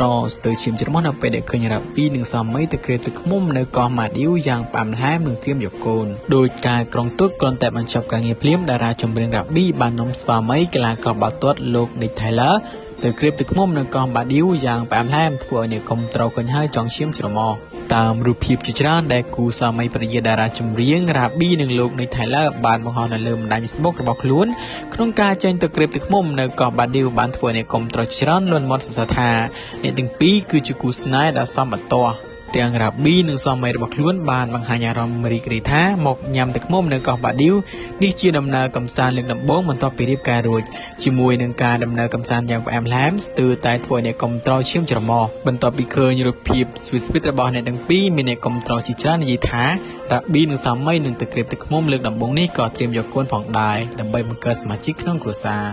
ទ្រស្ទើរឈាមច្រមុះនៅពេលដែលឃើញរ៉ាប៊ីនិងសាមីទៅក្រេបទឹកឃ្មុំនៅកោះម៉ាឌីវយ៉ាងផ្អែមល្ហែមនិងត្រៀមយកកូនដោយការក្រុងទុកគ្រាន់តែបញ្ចប់ការងារភ្លាមតារាចម្រៀងរ៉ាប៊ីបាននាំស្វាមីកីឡាករបាល់ទាត់លោក Nick Taylor ទៅក្រេបទឹកឃ្មុំនៅកោះម៉ាឌីវយ៉ាងផ្អែមល្ហែមធ្វើឲ្យអ្នកគាំទ្រឃើញហើយចង់ឈាមច្រមុះតាមរូបភាពជាច្រើនដែលគូស្វាមីភរិយាតារាចម្រៀងរ៉ាប៊ីនិងលោក Nick Taylor បានបង្ហោះនៅលើបណ្ដាញ Facebook របស់ខ្លួនក្នុងការចេញទៅក្រេបទឹកឃ្មុំនៅកោះបាឌីវបានធ្វើឲ្យអ្នកគាំទ្រជាច្រើនលន់មាត់សរសើរថាអ្នកទាំងពីរគឺជាគូស្នេហ៍ដ៏សមបន្ទាស់ទាំងរ៉ាប៊ីនិងស្វាមីរបស់ខ្លួនបានបង្ហាញអារម្មណ៍រីករាយថាមកញ៉ាំទឹកឃ្មុំនៅកោះបាឌីវនេះជាដំណើរកម្សាន្តលើកដំបូងបន្ទាប់ពីរៀបការរួចជាមួយនឹងការដំណើរកម្សាន្តយ៉ាងផ្អែមល្ហែមស្ទើរតែធ្វើឲ្យអ្នកគាំទ្រឈាមច្រមុះបន្ទាប់ពីឃើញរូបភាពស្វីតៗរបស់អ្នកទាំងពីរមានអ្នកគាំទ្រជាច្រើននិយាយថារ៉ាប៊ីនិងស្វាមីនឹងទៅក្រេបទឹកឃ្មុំលើកដំបូងនេះក៏ត្រៀមយកកូនផងដែរដើម្បីបង្កើតសមាជិកក្នុងគ្រួសារ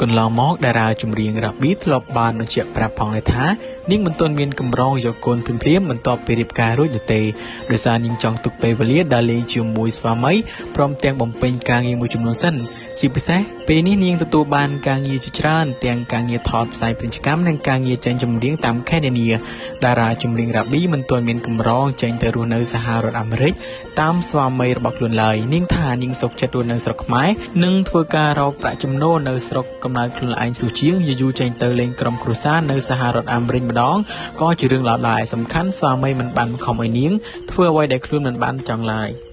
កន្លងមកតារាចម្រៀងរ៉ាប៊ីធ្លាប់បានបញ្ជាក់ប្រាប់ផងដែរថានាងមិនទាន់មានកម្រងយកកូនភ្លាមៗបន្ទាប់ពីរៀបការរួចនោះទេដោយសារនាងចង់ទុកពេលវេលាដើរលេងជាមួយស្វាមីព្រមទាំងបំពេញការងារមួយចំនួនសិនជាពិសេសពេលនេះនាងទទួលបានការងារជាច្រើនទាំងការងារថតផ្សាយពាណិជ្ជកម្មនិងការងារចេញចម្រៀងតាមខេត្តនានាតារាចម្រៀងរ៉ាប៊ីមិនទាន់មានកម្រងចេញទៅរស់នៅសហរដ្ឋអាមេរិកតាមស្វាមីរបស់ខ្លួនឡើយនាងថានាងសុខចិត្តរស់នៅស្រុកខ្មែរនិងធ្វើការរកប្រាក់ចំណូលនៅស្រុកកំណើតខ្លួនឯងស៊ូជាងយូរៗចេញទៅលេងក្រុមគ្រួសារនៅសហរដ្ឋអាមេរិកម្ដងក៏ជារឿងល្អដែរសំខាន់ស្វាមីមិនបានបង្ខំឲ្យនាងធ្វើអ្វីដែលខ្លួនមិនបានចង់ឡើយ។